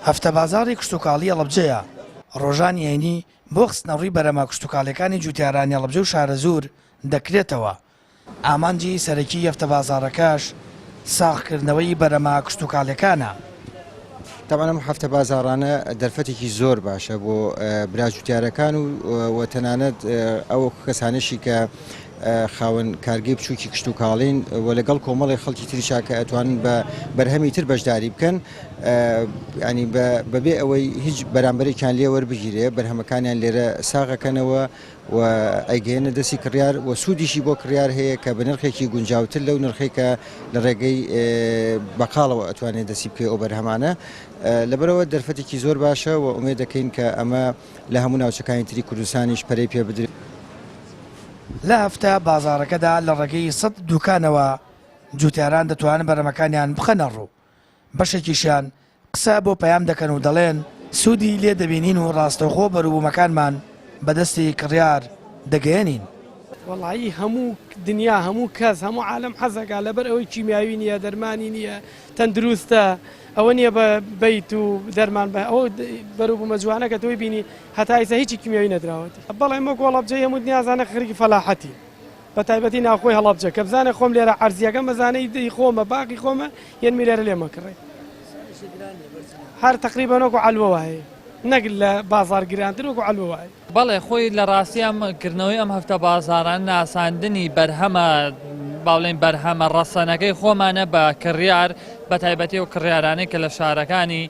هەفتە بازاڕی کشتوکاڵی هەڵەبجەیە، ڕۆژانی هەینی بۆ خستنەڕووی بەرهەمە کشتوکاڵیەکانی جوتیارانی هەڵەبجە و شارەزوور دەکرێتەوە، ئامانجی سەرەکی هەفتە بازاڕەکەش ساغکردنەوەی بەرهەمە کشتوکاڵیەکانە. تەبعەن ئەم هەفتە بازاڕانە دەرفەتێکی زۆر باشە بۆ برا جوتیارەکان و و تەنانەت ئەو کەسانەشی کە خاوەن کارگەی بچووکی کشتوکاڵین و لەگەڵ کۆمەڵی خەڵکی تریشا کە ئەتوانن بە بەرهەمی تر بەشداری بکەن ینی بەبێ ئەوەی هیچ بەرامبەرێکیان لێ وەربگیرێ بەرهەمەکانیان لێرە ساغەکەنەوە و ئەیگەیەنە دەستی کڕیار و سوودیشی بۆ کڕیار هەیە کە بە نرخێکی گونجاوتر لەو نرخەی کە لە ڕێگەی بەقاڵەوە ئەتوانێت دەستی بکەی ئەو بەرهەمانە لەبەرەوە دەرفەتێکی زۆر باشە و ئومێد دەکەین کە ئەمە لە هەموو ناوچەکانی تری کوردستانیش پەرەی پێ بدرێت. لە هەفتە بازاڕەکەدا لە ڕێگەی سەت دوکانەوە جوتیاران دەتوانن بەرهەمەکانیان بخەنەڕوو، بەشێکیشیان قسە بۆ پەیام دەکەن و دەڵێن، سوودی لێ دەبینین و ڕاستەوخۆ بەروبوومەکانمان بە دەستی کڕیار دەگەیەنین. وەڵایی هەموو دنیا هەموو کەس هەموو عالەم حەزەکا لەبەر ئەوەی کیمیاوی نییە دەرمانی نییە تەندروستە ئەوە نییە بە بەیت و دەرمان بە ئەوە بەروبوومە جوانە کە تۆی بینی هەتا ئیستا هیچی کیمیاوی نەدراوەتی بەڵێ مە گۆڵەبجەی هەموو دنیا زانە خەریکی فەلاحەتی بە تایبەتی ناوخۆی هەڵەبجە کە بزانێ خۆم لێرە عەرزیەکەم بزانێ ی خۆمە باقی خۆمە یەنمی لێرە لێ مەکڕێ هەر تەقریبەن وەکو عەلوە وایە نەک لە بازار گرانتر وەکو عەلوە وایە. بەڵێ خۆی لە ڕاستی ئەم کردنەوەی ئەم هەفتە بازاران ناساندنی بەرهەمە با بڵێین بەرهەمە ڕەسەنەکەی خۆمانە بە کڕیار بە تایبەتی ئەو کڕیارانەی کە لە شارەکانی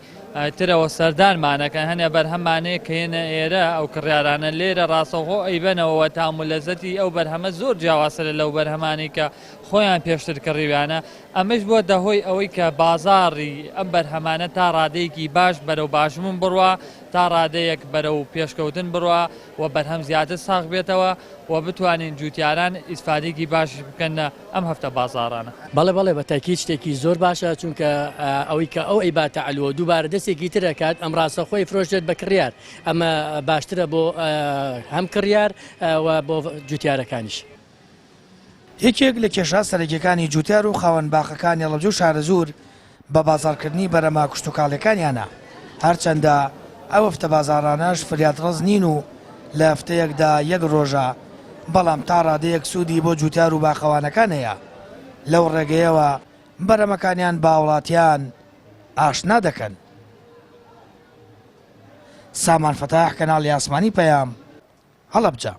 ترەوە سەردانمانەکەن هەنێ بەرهەمانەیە کە یەنە ئێرە ئەو کڕیارانە لێرە ڕاستەوخۆ ئەیبەنەوە تام و لەزەتی ئەو بەرهەمە زۆر جیاوازترە لەو بەرهەمانەی کە خۆیان پێشتر کڕیویانە ئەمەش بووەتە هۆی ئەوەی کە بازاڕی ئەم بەرهەمانە تا ڕادەیەکی باش بەرەو باشبوون بڕوا تا ڕادەیەک بەرەو پێشکەوتن بڕوا و بەرهەم زیاتر ساغ بێتەوە و بتوانین جوتیاران ئیسفادەیەکی باش بکەن لە ئەم هەفتە بازاڕانە. بەڵێ بەڵێ بە تەئکید شتێکی زۆر باشە چونکە ئەوەی کە ئەو ئەیباتە عەلوە دووبارە دەستێکی تر ئەکات ئەم ڕاستەخۆی فرۆشێت بە کڕیار ئەمە باشترە بۆ هەم کڕیار و بۆ جوتیارەکانیش. یەکێک لە کێشە سەرەکیەکانی جوتیار و خاوەن باخەکانی هەڵەبجە و شارەزوور بە بازاڕکردنی بەرهەمە کشتوکاڵیەکانیانە، هەرچەندە ئەو هەفتە بازاڕانەش فریادڕەس نین و لە هەفتەیەکدا یەک ڕۆژە، بەڵام تا ڕادەیەک سوودی بۆ جوتیار و باخەوانەکان هەیە، لەو ڕێگەیەوە بەرهەمەکانیان بە هاوڵاتیان ئاشنا دەکەن. سامان فەتاح، کەناڵی ئاسمانی پەیام، هەڵەبجە.